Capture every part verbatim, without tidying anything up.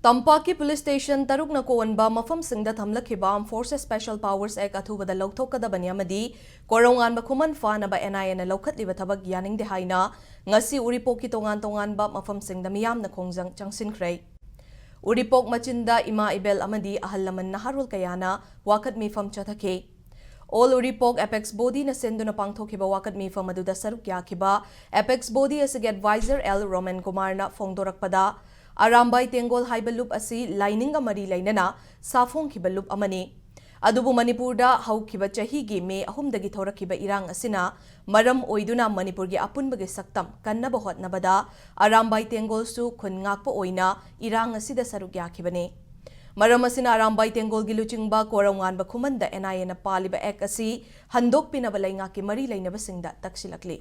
ꯇꯝꯄꯥꯛꯀꯤ police station ꯇꯔꯨꯛꯅ ꯀꯣꯟꯕ ꯃꯐꯝꯁꯤꯡꯗ ꯊꯝꯂꯛꯈꯤꯕ Armed Forces Special Powers Act ꯑꯊꯨꯕꯗ ꯂꯧꯊꯣꯛꯀꯗꯕꯅꯤ ꯑꯃꯗꯤ ꯀꯣꯔꯧꯉꯥꯟꯕ ꯈꯨꯃꯟ ꯐꯥꯅꯕ N I Aꯅ ꯂꯧꯈꯠꯂꯤꯕ ꯊꯕꯛ ꯌꯥꯅꯤꯡꯗꯦ ꯍꯥꯏꯅ ꯉꯁꯤ ꯎꯔꯤꯄꯣꯛꯀꯤ ꯇꯣꯉꯥꯟ ꯇꯣꯉꯥꯟꯕ ꯃꯐꯝꯁꯤꯡꯗ ꯃꯤꯌꯥꯝꯅ ꯈꯣꯡꯖꯪ ꯆꯪꯁꯤꯟꯈ꯭ꯔꯦ꯫ ꯎꯔꯤꯄꯣꯛ ꯃꯆꯤꯟꯗ ꯏꯃꯥ ꯏꯕꯦꯜ ꯑꯃꯗꯤ ꯑꯍꯜ ꯂꯃꯟ ꯅꯍꯥꯔꯣꯜ ꯀꯌꯥꯅ ꯋꯥꯀꯠ ꯃꯤꯐꯝ ꯆꯠꯊꯈꯤ꯫ All Uripok Apex Bodyꯅ ꯁꯤꯟꯗꯨꯅ ꯄꯥꯡꯊꯣꯛꯈꯤꯕ ꯋꯥꯀꯠ ꯃꯤꯐꯝ ꯑꯗꯨꯗ ꯁꯔꯨꯛ ꯌꯥꯈꯤꯕ Apex Body ꯑꯁꯤꯒꯤ advisor L ꯔꯣꯃꯟ ꯀꯨꯃꯥꯔꯅ ꯐꯣꯡꯗꯣꯔꯛꯄꯗ, ꯑꯔꯥꯝꯕꯥꯏ ꯇꯦꯡꯒꯣꯜ ꯍꯥꯏꯕ ꯂꯨꯞ ꯑꯁꯤ ꯂꯥꯏꯅꯤꯡꯒ ꯃꯔꯤ ꯂꯩꯅꯅ ꯁꯥꯐꯣꯡꯈꯤꯕ ꯂꯨꯞ ꯑꯃꯅꯤ꯫ ꯑꯗꯨꯕꯨ ꯃꯅꯤꯄꯨꯔꯗ ꯍꯧꯈꯤꯕ ꯆꯍꯤꯒꯤ ꯃꯦ ꯑꯍꯨꯝꯗꯒꯤ ꯊꯣꯔꯛꯈꯤꯕ ꯏꯔꯥꯡ ꯑꯁꯤꯅ ꯃꯔꯝ ꯑꯣꯏꯗꯨꯅ ꯃꯅꯤꯄꯨꯔꯒꯤ ꯑꯄꯨꯟꯕꯒꯤ ꯁꯛꯇꯝ ꯀꯟꯅꯕ ꯍꯣꯠꯅꯕꯗ ꯑꯔꯥꯝꯕꯥꯏ ꯇꯦꯡꯒꯣꯜꯁꯨ ꯈꯨꯟ ꯉꯥꯛꯄ ꯑꯣꯏꯅ ꯏꯔꯥꯡ ꯑꯁꯤꯗ ꯁꯔꯨꯛ ꯌꯥꯈꯤꯕꯅꯤ꯫ ꯃꯔꯝ ꯑꯁꯤꯅ ꯑꯔꯥꯝꯕꯥꯏ ꯇꯦꯡꯒꯣꯜꯒꯤ ꯂꯨꯆꯤꯡꯕ ꯀꯣꯔꯧꯉꯥꯟꯕ ꯈꯨꯃꯟꯗ N I Aꯅ ꯄꯥꯜꯂꯤꯕ Act ꯑꯁꯤ ꯍꯟꯗꯣꯛꯄꯤꯅꯕ ꯂꯩꯉꯥꯛꯀꯤ ꯃꯔꯤ ꯂꯩꯅꯕꯁꯤꯡꯗ ꯇꯛꯁꯤꯜꯂꯛꯂꯤ꯫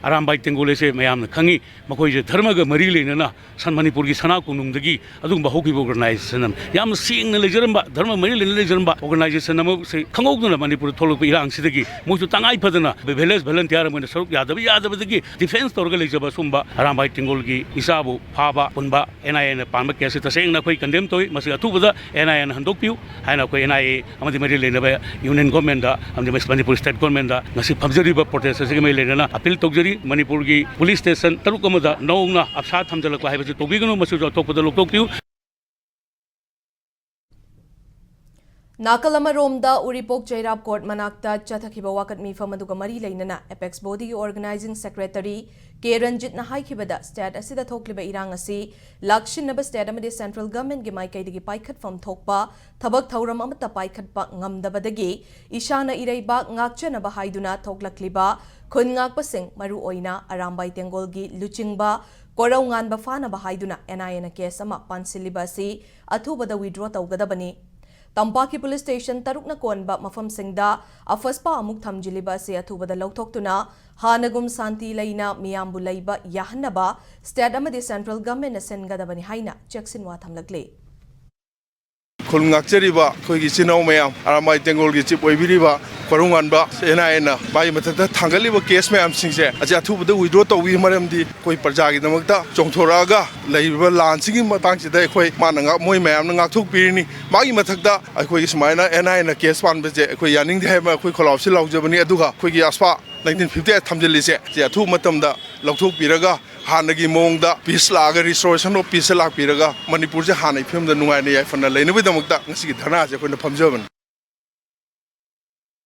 ꯑꯔꯥꯝꯕꯥꯏ ꯇꯦꯡꯒꯣꯜ ꯑꯁꯦ ꯃꯌꯥꯝꯅ ꯈꯪꯉꯤ꯫ ꯃꯈꯣꯏꯁꯦ ꯙꯔꯃꯒ ꯃꯔꯤ ꯂꯩꯅꯅ ꯁꯟ-, ꯃꯅꯤꯄꯨꯔꯒꯤ ꯁꯅꯥ ꯀꯣꯅꯨꯡꯗꯒꯤ ꯑꯗꯨꯒꯨꯝꯕ ꯍꯧꯈꯤꯕ organization ꯑꯃ, ꯌꯥꯝꯅ ꯁꯦꯡꯅ ꯂꯩꯖꯔꯝꯕ, ꯙꯔꯃ ꯃꯔꯤ ꯂꯩꯅꯅ ꯂꯩꯖꯔꯝꯕ organization ꯑꯃꯁꯦ ꯈꯪꯍꯧꯗꯅ ꯃꯅꯤꯄꯨꯔꯗ ꯊꯣꯛꯂꯛꯄ ꯏꯔꯥꯡꯁꯤꯗꯒꯤ ꯃꯣꯏꯁꯨ ꯇꯉꯥꯏ ꯐꯗꯅ village volunteer ꯑꯃ ꯑꯣꯏꯅ ꯁꯔꯨꯛ ꯌꯥꯗꯕ ꯌꯥꯗꯕꯗꯒꯤ defence ꯇꯧꯔꯒ ꯂꯩꯖꯕ ꯁꯨꯝꯕ ꯑꯔꯥꯝꯕꯥꯏ ꯇꯦꯡꯒꯣꯜꯒꯤ ꯏꯆꯥꯕꯨ ꯐꯥꯕ ꯄꯨꯟꯕ N I Aꯅ ꯄꯥꯟꯕ case ꯁꯤ ꯇꯁꯦꯡꯅ ꯑꯩꯈꯣꯏ condemn ꯇꯧꯏ꯫ ꯃꯁꯤ ꯑꯊꯨꯕꯗ N I Aꯅ ꯍꯟꯗꯣꯛꯄꯤꯌꯨ ꯍꯥꯏꯅ ꯑꯩꯈꯣꯏ N I A ꯑꯃꯗꯤ ꯃꯔꯤ ꯂꯩꯅꯕ Union Governmentꯗ ꯑꯃꯗꯤ ꯃꯁꯤ ꯃꯅꯤꯄꯨꯔ State Governmentꯗ ꯉꯁꯤ ꯐꯝꯖꯔꯤꯕ protest ꯑꯁꯤꯒꯤ ꯃꯔꯤ ꯂꯩꯅꯅ appeal ꯇꯧꯖꯔꯤ꯫ ꯃꯅꯤꯄꯨꯔꯒꯤ police station ꯇꯔꯨꯛ ꯑꯃꯗ ꯅꯧꯅ ꯑꯞꯁꯥ ꯊꯝꯖꯤꯜꯂꯛꯄ ꯍꯥꯏꯕꯁꯤ ꯇꯧꯕꯤꯒꯅꯨ, ꯃꯁꯤꯁꯨ ꯑꯊꯣꯛꯄꯗ ꯂꯧꯊꯣꯛꯄꯤꯌꯨ꯫ ꯅꯥꯀꯜ ꯑꯃꯔꯣꯝꯗ ꯎꯔꯤꯄꯣꯛ ꯆꯩꯔꯥꯞ court ꯃꯅꯥꯛꯇ ꯆꯠꯊꯈꯤꯕ ꯋꯥꯀꯠ ꯃꯤꯐꯝ ꯑꯗꯨꯒ ꯃꯔꯤ ꯂꯩꯅꯅ Apex Bodyꯒꯤ organizing secretary K ꯔꯟꯖꯤꯠꯅ ꯍꯥꯏꯈꯤꯕꯗ, state ꯑꯁꯤꯗ ꯊꯣꯛꯂꯤꯕ ꯏꯔꯥꯡ ꯑꯁꯤ ꯂꯥꯛꯁꯤꯟꯅꯕ state ꯑꯃꯗꯤ central governmentꯀꯤ ꯃꯥꯏꯀꯩꯗꯒꯤ ꯄꯥꯏꯈꯠꯐꯝ ꯊꯣꯛꯄ ꯊꯕꯛ ꯊꯧꯔꯝ ꯑꯃꯠꯇ ꯄꯥꯏꯈꯠꯄ ꯉꯝꯗꯕꯗꯒꯤ ꯏꯁꯥꯅ ꯏꯔꯩꯕꯥꯛ ꯉꯥꯛꯆꯅꯕ ꯍꯥꯏꯗꯨꯅ ꯊꯣꯛꯂꯛꯂꯤꯕ ꯈꯨꯟ ꯉꯥꯛꯄꯁꯤꯡ, ꯃꯔꯨꯑꯣꯏꯅ ꯑꯔꯥꯝꯕꯥꯏ ꯇꯦꯡꯒꯣꯜꯒꯤ ꯂꯨꯆꯤꯡꯕ ꯀꯣꯔꯧꯉꯥꯟꯕ ꯐꯥꯅꯕ ꯍꯥꯏꯗꯨꯅ N I Aꯅ case ꯑꯃ ꯄꯥꯟꯁꯤꯜꯂꯤꯕ ꯑꯁꯤ ꯑꯊꯨꯕꯗ withdraw ꯇꯧꯒꯗꯕꯅꯤ꯫ ꯇꯝꯄꯥꯛꯀꯤ police station ꯇꯔꯨꯛꯅ ꯀꯣꯟꯕ ꯃꯐꯝꯁꯤꯡꯗ ꯑꯐꯁꯄꯥ ꯑꯃꯨꯛ ꯊꯝꯖꯤꯜꯂꯤꯕ ꯑꯁꯤ ꯑꯊꯨꯕꯗ ꯂꯧꯊꯣꯛꯇꯨꯅ ꯍꯥꯟꯅꯒꯨꯝ ꯁꯥꯟꯇꯤ ꯂꯩꯅ ꯃꯤꯌꯥꯝꯕꯨ ꯂꯩꯕ ꯌꯥꯍꯟꯅꯕ state ꯑꯃꯗꯤ central governmentꯅ ꯁꯤꯟꯒꯗꯕꯅꯤ ꯍꯥꯏꯅ ꯆꯦꯛꯁꯤꯟꯋꯥ ꯊꯝꯂꯛꯂꯤ꯫ ꯈꯨꯜ ꯉꯥꯛꯆꯔꯤꯕ ꯑꯩꯈꯣꯏꯒꯤ ꯏꯆꯤꯟ ꯏꯅꯥꯎ ꯃꯌꯥꯝ, ꯑꯔꯥꯃꯥꯏ ꯇꯦꯡꯒꯣꯜꯒꯤ ꯆꯤꯞ ꯑꯣꯏꯕꯤꯔꯤꯕ ꯀꯣꯔꯧꯉꯥꯟꯕ ꯑꯦꯟ ꯑꯥꯏ ꯑꯦꯅ ꯃꯥꯒꯤ ꯃꯊꯛꯇ ꯊꯥꯡꯒꯠꯂꯤꯕ ꯀꯦꯁ ꯃꯌꯥꯝꯁꯤꯡꯁꯦ ꯑꯁꯤ ꯑꯊꯨꯕꯗ ꯋꯤꯗ꯭ꯔꯣ ꯇꯧꯕꯤꯌꯨ, ꯃꯔꯝꯗꯤ ꯑꯩꯈꯣꯏ ꯄ꯭ꯔꯖꯥꯒꯤꯗꯃꯛꯇ ꯆꯣꯡꯊꯣꯔꯛꯑꯒ ꯂꯩꯔꯤꯕ ꯂꯥꯟꯁꯤꯒꯤ ꯃꯇꯥꯡꯁꯤꯗ ꯑꯩꯈꯣꯏ ꯃꯥꯅ ꯉꯥꯛ-, ꯃꯣꯏ ꯃꯌꯥꯝꯅ ꯉꯥꯛꯊꯣꯛꯄꯤꯔꯤꯅꯤ꯫ ꯃꯥꯒꯤ ꯃꯊꯛꯇ ꯑꯩꯈꯣꯏꯒꯤ ꯁꯨꯃꯥꯏꯅ ꯑꯦꯟ ꯑꯥꯏ ꯑꯦꯅ ꯀꯦꯁ ꯄꯥꯟꯕꯁꯦ ꯑꯩꯈꯣꯏ ꯌꯥꯅꯤꯡꯗꯦ ꯍꯥꯏꯕ ꯑꯩꯈꯣꯏ ꯈꯣꯜꯂꯥꯎꯁꯤ ꯂꯥꯎꯖꯕꯅꯤ꯫ ꯑꯗꯨꯒ ꯑꯩꯈꯣꯏꯒꯤ ꯑꯁꯄꯥ ꯅꯥꯏꯟꯇꯤꯟ ꯐꯤꯐꯇꯤ ꯑꯩꯠ ꯊꯝꯖꯤꯜꯂꯤꯁꯦ ꯁꯤ ꯑꯊꯨꯕ ꯃꯇꯝꯗ ꯂꯧꯊꯣꯛꯄꯤꯔꯒ ꯍꯥꯟꯅꯒꯤ ꯃꯑꯣꯡꯗ ꯄꯤꯁ ꯂꯥꯛꯑꯒ, restoration of peace ꯂꯥꯛꯄꯤꯔꯒ ꯃꯅꯤꯄꯨꯔꯁꯦ ꯍꯥꯟꯅꯒꯤ ꯐꯤꯕꯝꯗ ꯅꯨꯡꯉꯥꯏꯅ ꯌꯥꯏꯐꯅ ꯂꯩꯅꯕꯒꯤꯗꯃꯛꯇ ꯉꯁꯤꯒꯤ ꯙꯔꯅꯥꯁꯦ ꯑꯩꯈꯣꯏꯅ ꯐꯝꯖꯕꯅꯤ꯫